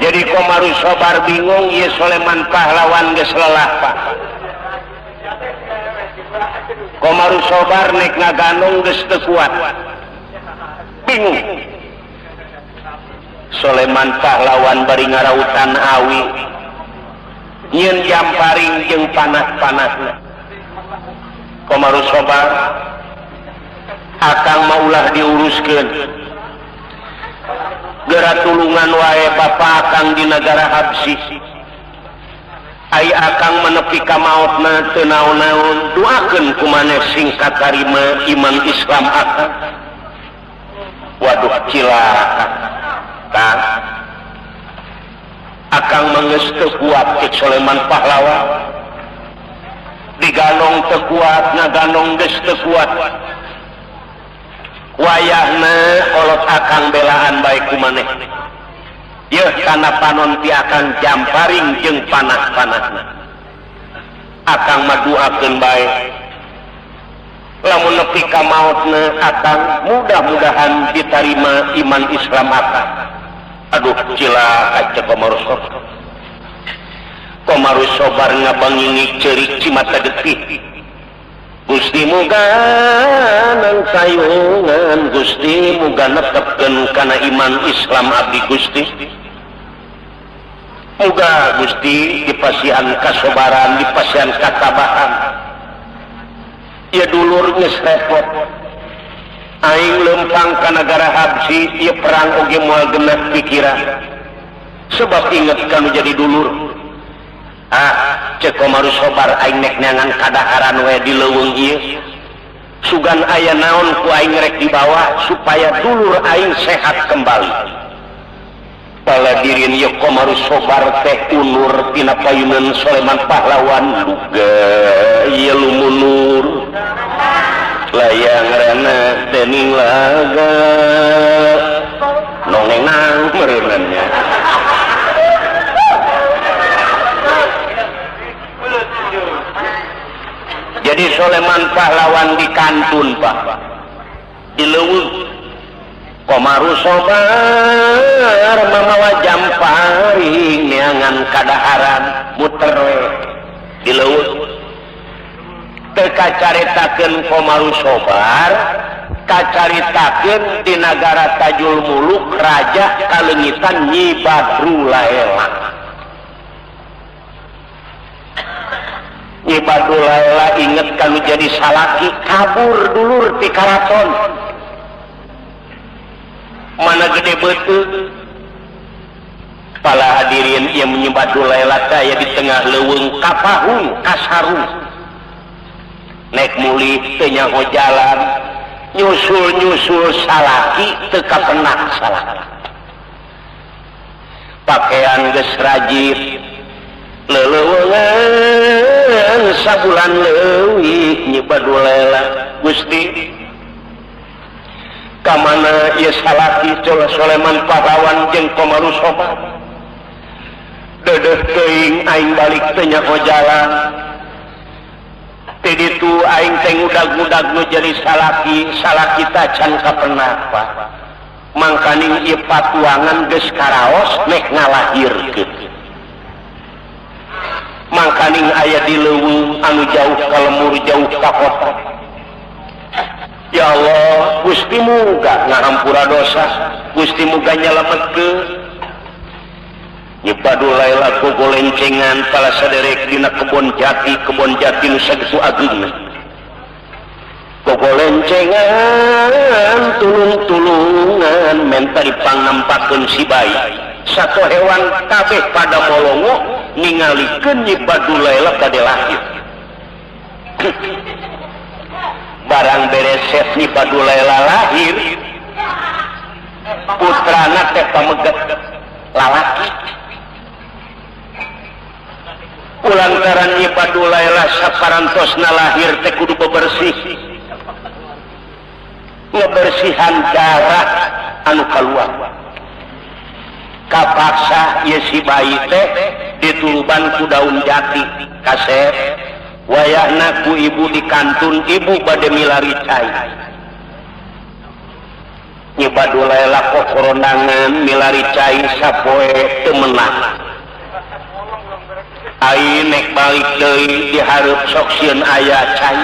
Jadi Komaru Sobar bingung ieu Soleman pahlawan geus lelah Pak. Komaru Sobar nek ngaganong geus teu kuat. Bingung. Soleman pahlawan bari ngarautan awi. Nyieun jamparing jeung panah-panahna. Komaru Sobar akang mah ulah diuruskeun. Geura tulungan wae bapa akang di negara Habsi. Ai akang menepi ka maotna teu naon-naon, doakeun ku maneh sing katarima iman Islam akang. Waduh cilaka. Kang. Akang mah geus teu kuat cek Soleman pahlawan. Diganong teu kuat, ngaganong geus teu kuat. Wayahna kolot akang belaan bae ku maneh. Yeuh kana panon ti akang jamparing jeung panah-panahna. Akang mah doakeun bae. Lamun nepi ka maotna akang mudah-mudahan ditarima iman Islam akang. Aduh cilaka cek Komaru Sobar. Komaru Sobar ngabangingi ceurik cimata getih. Gusti muga nang tayungan, Gusti muga netepkeun kana iman Islam abdi Gusti. Muga Gusti dipasihan kasobaran, dipasihan katabahan. Ieu dulur geus repot. Aing lempang ka nagara Habsi, ieu perang oge moal genah pikiran. Sebab inget kanu jadi dulur. Ah, cek Komaru Sobar aing nek neangan kadaharan we di leuweung ieu. Sugan aya naon ku aing rek dibawa supaya dulur aing sehat kembali. Paladirin ieu Komaru Sobar teh unur tina payunan Soleman pahlawan duga ieu lumunur. Layang rana dening laga nongenang mereunannya. Jadi Soleman pahlawan di kantun Pak di leuweung. Komaru Sobar mamawa jamparing neangan kadaharan muter we di leuweung. Teu kacaritakeun Komaru Sobar, kacaritakeun di nagara Tajul Muluk raja kaleungitan Nyi Badrulaela. Nyi Badrulaela inget kanu jadi salaki kabur dulur ti karaton. Mana gede beuteung. Pala hadirin ieu Nyi Badrulaela teh aya di tengah leuweung kapahung kasarung. Nek mulih teu nyaho jalan, nyusul-nyusul salaki teu kapenak salaki. Pakaian geus rajib, leuleungan sabulan leuwih Nyi Badrulaela. Gusti, ka mana ieu salaki Soleman pahlawan jeung Komaru Sobar? Deudeuh teuing aing balik teu nyaho jalan. Ti ditu aing teh ngudag-ngudag nu jadi salaki, salaki tacan kapenak Pak. Mangkaning ieu patuangan geus karaos nek ngalahirkeun. Mangkaning aya di leuweung anu jauh ka lemur, jauh ka kota. Ya Allah, Gusti muga ngahampura dosa, Gusti muga nyalametkeun. Nyi Badrulaela gogolencengan pala saderek dina kebon jati, kebon jati nu sakitu ageungna. Gogolencengan tulung-tulungan menta dipangnampakeun si bayi. Satu hewan kabeh pada molongo ningalikeun Nyi Badrulaela bade lahir. Barang bereses Nyi Badrulaela lahir, putrana teh pameget lalaki. Kulantaran Nyi Badrulaela saparantosna lahir teh kudu bebersih, ngebersihan darah anu kaluar. Kapaksa ieu si bayi teh dituruban ku daun jati kasep. Wayahna ku ibu di kantun, ibu bade milari cai. Nyi Badulaela kokoronangan milari cai sapoe teu meunang. Aing nek balik deui dihareup sok sieun aya cai.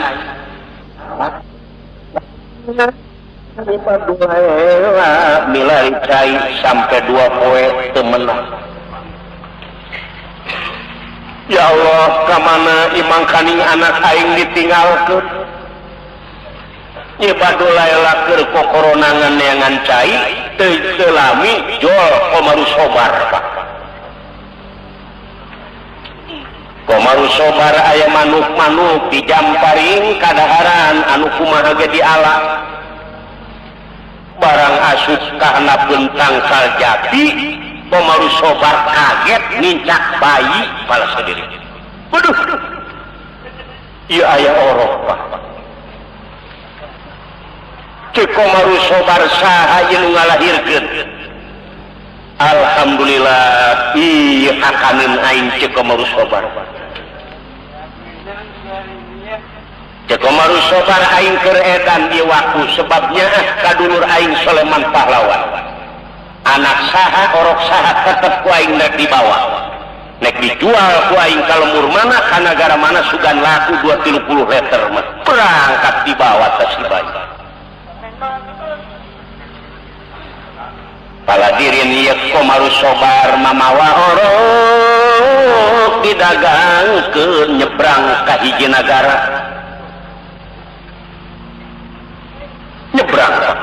Nyi Badulaela milari cai sampai 2 poe teu meunang. Ya Allah, ka mana imang kaning anak aing ditinggalkeun. Nyi Badulaela keur kokoronangan neangan cai teu lami jol Komaru Sobar Pak. Komaru Sobar aya manuk-manuk dijamparing kadaharan anu kumaha ge diala. Barang asup kahandapeun tangkal jati, Komaru Sobar kaget nincak bayi pala sendiri. Waduh, ieu aya orok Pak. Cek Komaru Sobar saha ieu nu ngalahirkeun? Alhamdulillah, ieu hakaneun aing cek Komaru Sobar. Cek Komaru Sobar aing keur edan ieu waktu sebabnya kadulur aing Soleman pahlawan. Anak saha orok saha tetep ku aing nek dibawa. Nek dijual ku aing ka lembur mana ka nagara mana sugan laku 230 liter mah. Berangkat dibawa tas si bayi. Paladirin ieu Komaru Sobar mamawa orok didagangkeun nyebrang ka hiji nagara. Nyebrang Pak.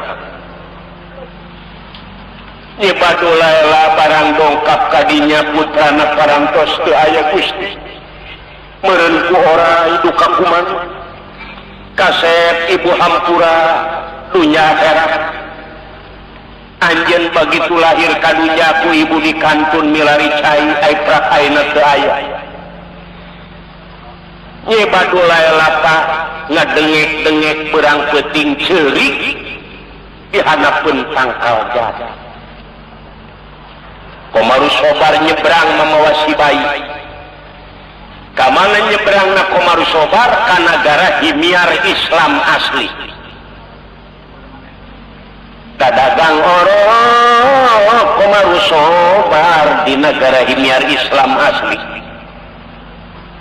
Nyi Badulaela barang dongkap kadinya putrana parantos teu aya Gusti. Meureun ku orai duka kumaha. Kasep ibu hampura dunya akhirat. Anjeun begitu lahir ka dunya ku ibu di kantun milari cai ai prak ayeuna teu aya. Nyi Badulaela Pak ngadengek-dengek berang peuting ceurik di handapeun tangkal jati. Komaru Sobar nyebrang mamawa si bayi. Ka mana nyebrangna Komaru Sobar? Ka nagara Himyar Islam asli. Kadagang orok Komaru Sobar di negara Himyar Islam asli.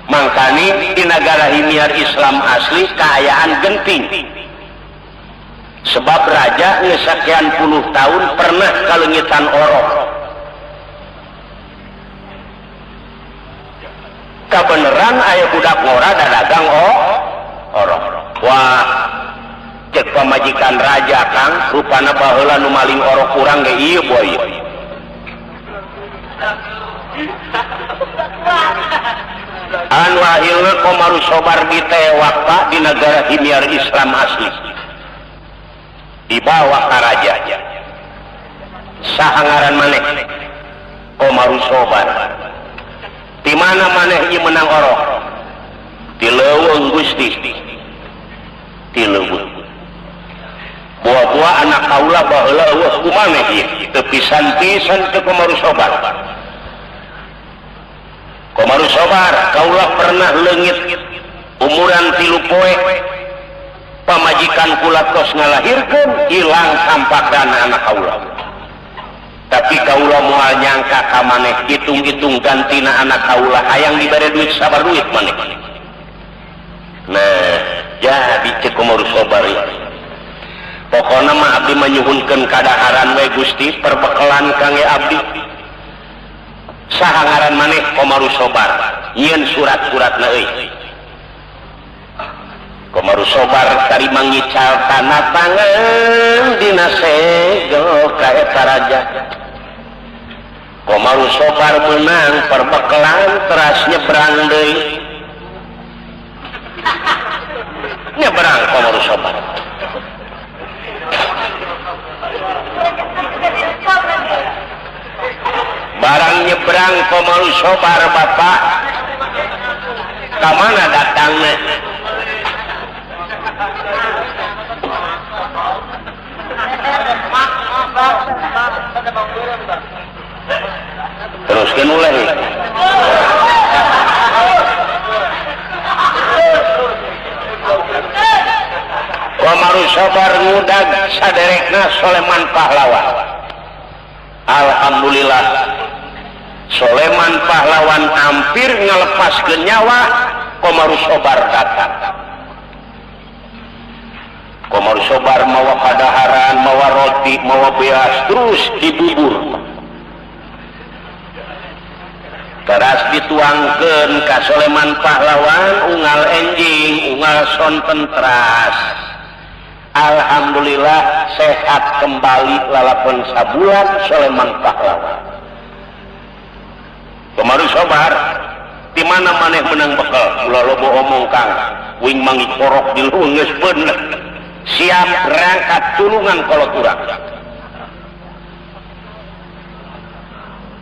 Mangkani di negara Himyar Islam asli kaayaan genting. Sebab raja geus sakian puluh tahun pernah kaleungitan orok. Kabeneran aya budak ngora dadagang orok. Wah, cek pamajikan raja Kang, rupana baheula nu maling orok urang ge ieu boy. Anu akhirna Komaru Sobar ditewak Pak di negara Himyar Islam asli. Dibawa ka raja. Saha ngaran maneh? Komaru Sobar. Di mana maneh ieu menang orok? Di leuweung Gusti. Di leuweung. Buah-buah anak kaula baheula eueuh ku maneh ieu. Teu pisan-pisan teu Komaru Sobar. Komaru Sobar kaula pernah leungit umuran 3 poe. Pamajikan kula tos ngalahirkeun hilang sampakana anak kaula. Tapi kaula moal nyangka ka maneh hitung-hitung gantina anak kaula hayang dibere duit sabar duit maneh. Nah, jadi cek Komaru Sobar ieu. Pokona mah abdi manyuhunkeun kadaharan we Gusti perbekalan kangge abdi. Saha ngaran maneh Komaru Sobar? Nyieun surat-suratna euy. Komaru Sobar tarima ngical tanda tangan dina segel ka eta raja. Komaru Sobar menang perbekalan teras nyebrang deui. Nyebrang Komaru Sobar. Barang nyebrang Komaru Sobar Bapak, ka mana datangna? Teruskan ulah. Komaru Komaru Sobar ngudag saderekna Soleman Pahlawan. Alhamdulillah Soleman Pahlawan hampir ngalepaskeun nyawa, Komaru Sobar datang. Komaru Sobar mawa kadaharan, mawa roti, mawa beas, terus dibubur. Teras dituangkeun ka Soleman Pahlawan unggal enjing, unggal sonten teras. Alhamdulillah sehat kembali lalakon sabulan Soleman Pahlawan. Komaru Sobar, di mana maneh menang bekal? Ulah loba omong Kang, wing mangi korok di leuweung geus bener. Siap berangkat tulungan kolot urang.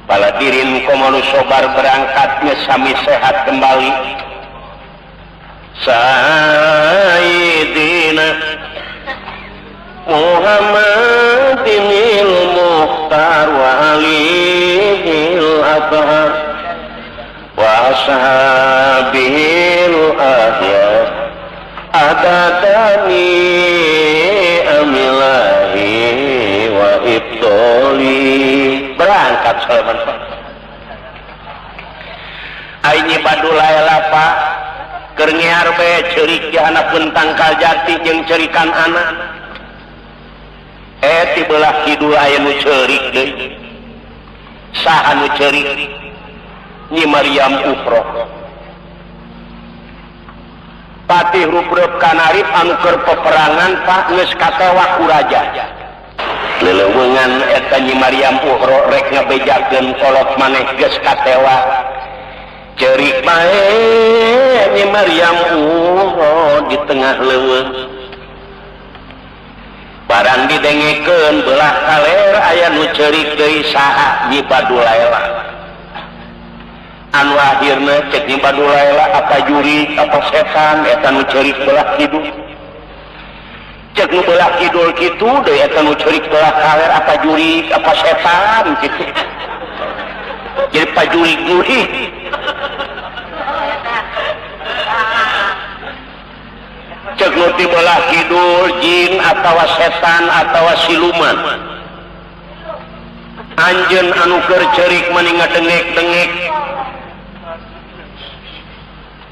Paladirin Komaru Sobar berangkatnya sami sehat kembali. Sayyidina Muhammadinil Mukhtar wa alihil athhar wa ashabihil ahyar adatani amilahi wa ibdoli. Berangkat Soleman Pahlawan. Aing Badulaela Pak keur ngear bae ceurik di handapeun tangkal jati jeung ceurikan anak. Ti belah kidul aya nu ceurik deui. Saha nu ceurik? Nyi Maryam Ukhra. Patih Rubrep Kanarip anu keur peperangan Pak geus katewak ku raja. Leleuweungan eta Nyi Maryam Ukhra rek ngabejakeun kolot maneh geus katewak. Ceurik bae Nyi Maryam Ukhra di tengah leuweung. Barang didengekeun belah kaler aya nu ceurik deui saha Nyi Badulaela. Anu akhirna cek Nyi Badulaela apa jurig apa setan eta nu ceurik belah kidul. Cek nu belah kidul kitu deui eta nu ceurik belah kaler apa jurig apa setan kitu. Jadi pajurig jurig. Cek nu ti belah kidul jin atawa setan atawa siluman. Anjeun anu keur ceurik mani ngadengek-dengek.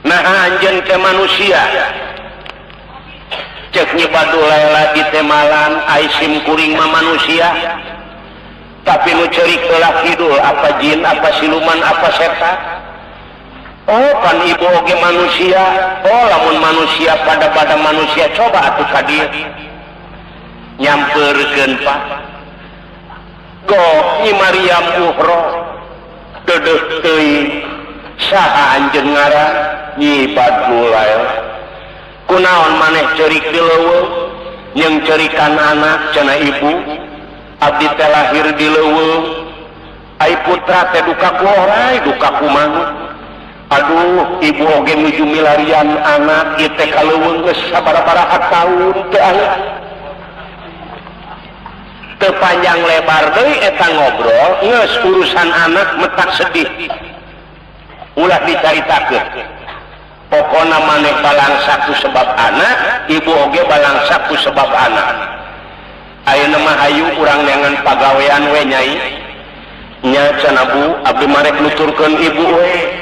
Nah anjeun ke manusia. Cek Nyi Badulaela di temalan ai sim kuring mah manusia. Tapi nu ceurik belah kidul apa jin apa siluman apa setan. Oh pan ibu oge manusia. Oh lamun manusia pada manusia coba atuh ka dieu. Nyampeurkeun Pak. Go Nyi Maryam Ukhra deudeuh teuing saha anjeun ngaran Nyi Badulaela. Kunaon maneh ceurik di leuweung jeung ceurikan anak cenah ibu. Abdi teh lahir di leuweung. Ai putra teh duka ku orai duka ku manuk. Aduh ibu oge nuju milarian anak ieu teh ka leuweung geus sabaraha taun teu aya. Teu panjang lebar deui eta ngobrol geus urusan anak metak sedih. Ulah dicaritakeun. Pokona maneh balangsa ku sebab anak, ibu oge balangsa ku sebab anak. Ayeuna mah hayu urang neangan pagawean we nyai. Nya cenah Bu, abdi marek nuturkeun ibu we.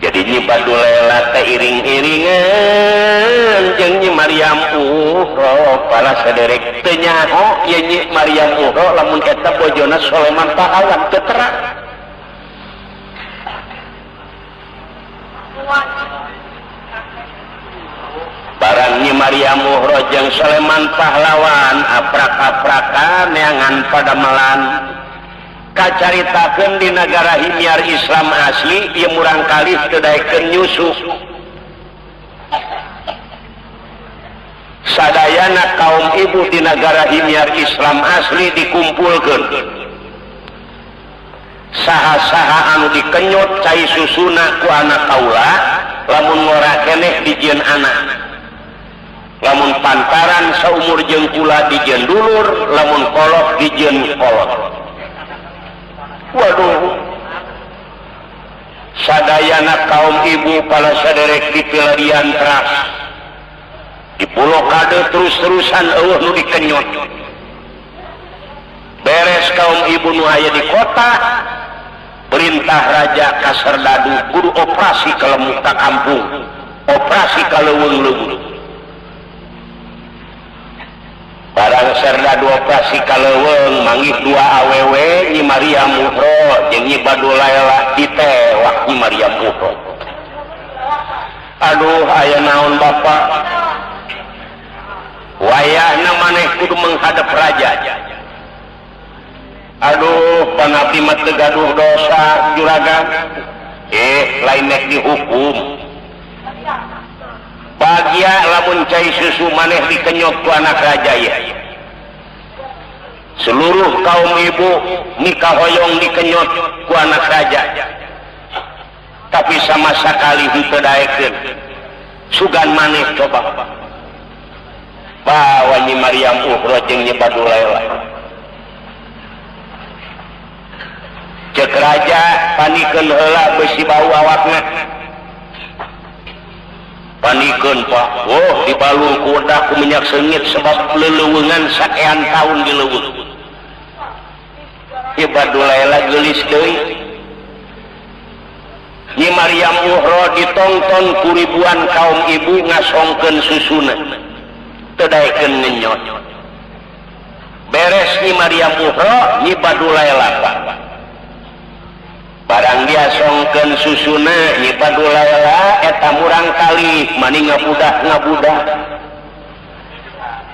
Jadi Nyi Badulaela teh iring-iringan jeung Nyi Maryam Ukhra para saderek teu nyaho ye Nyi Maryam Ukhra lamun eta bojona Soleman Pahlawan teu terang. Barang Nyi Maryam Ukhra jeung Soleman Pahlawan aprak-aprakan neangan padamelan. Kacaritakeun di nagara Himyar Islam asli ieu murang kalih teu daekeun nyusu. Sadayana kaum ibu di nagara Himyar Islam asli dikumpulkeun. Saha-saha anu dikenyot cai susuna ku anak kaula lamun ngora keneh dijieun anak. Lamun pantaran saumur jeung kula dijieun dulur, lamun kolot dijieun kolot. Waduh, sadayana kaum ibu pala saderek di pilarian teras. Di blokade terus-terusan eueuh nu dikenyot. Beres kaum ibu nu aya di kota, perintah raja ka serdadu kudu operasi ke lembur ka kampung, operasi ka leuweung-leuweung. Barang serdadu operasi ka leuweung manggih dua awewe, Nyi Maryam Muhro jeung Nyi Badulaela, ditewak Nyi Maryam Muhro. Aduh, aya naon, Bapak? Wayahna maneh kudu menghadap raja. Aduh, pan abdi mah teu gaduh dosa, juragan. Eh, lain nek dihukum. Bagia lamun cai susu maneh dikenyot ku anak raja ya. Seluruh kaum ibu nikah hoyong dikenyot ku anak raja, tapi sama sekali henteu daekeun. Sugan maneh coba bawa Nyi Maryam Uhro jeung Nyi Badulaela. Cek raja, panikeun heula besi bau awakna. Panikeun, Pak. Oh, dibalur ku wedah, ku minyak seungit, sebab leleuweungan sakean tahun di leuweung. Nyi Badulaela geulis deui. Nyi Maryam Uhro ditongton ku ribuan kaum ibu ngasongkeun susuna, teu daekeun ngenyot. Beres Nyi Maryam Uhro, Nyi Badulaela, Pak. Barang dia songkeun susuna, Nyi Badulaela eta murang kali mani ngabudah ngabudah,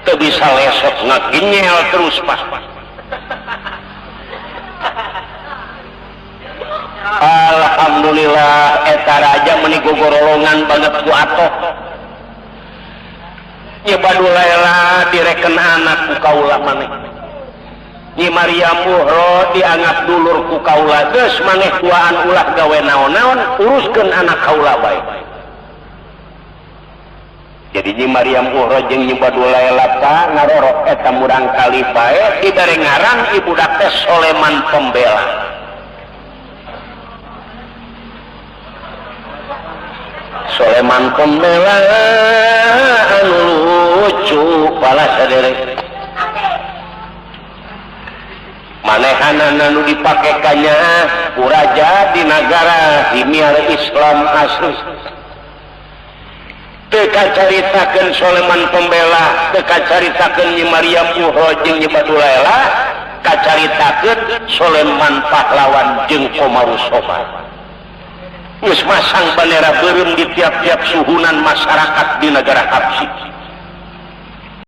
teu bisa lesot, ngaginyel terus, Pak. Alhamdulillah, eta raja meni gogorolongan banget ku atoh. Nyi Badulaela direken anak ku kaula maneh, Nyi Maryam Uhro dianggap dulur ku kaula. Geus, maneh duaan ulah gawe naon-naon, uruskeun anak kaula bae. Jadi Nyi Maryam Uhro jeung Nyi Badulaela ngarorok eta murang kali bae, dibere ngaran ibu teh Soleman Pembela. Soleman Pembela anu lucu balas saderek. Manehanana nu dipake kanya ku raja di nagara himiar Islam asli. Teu kacaritakeun Soleman Pembela, teu kacaritakeun Nyi Maryam Uhro jeung Nyi Badulaela, kacaritakeun Soleman pahlawan jeung Komarus Somad. Geus masang bendera beureum di tiap-tiap suhunan masyarakat di negara Habsyi.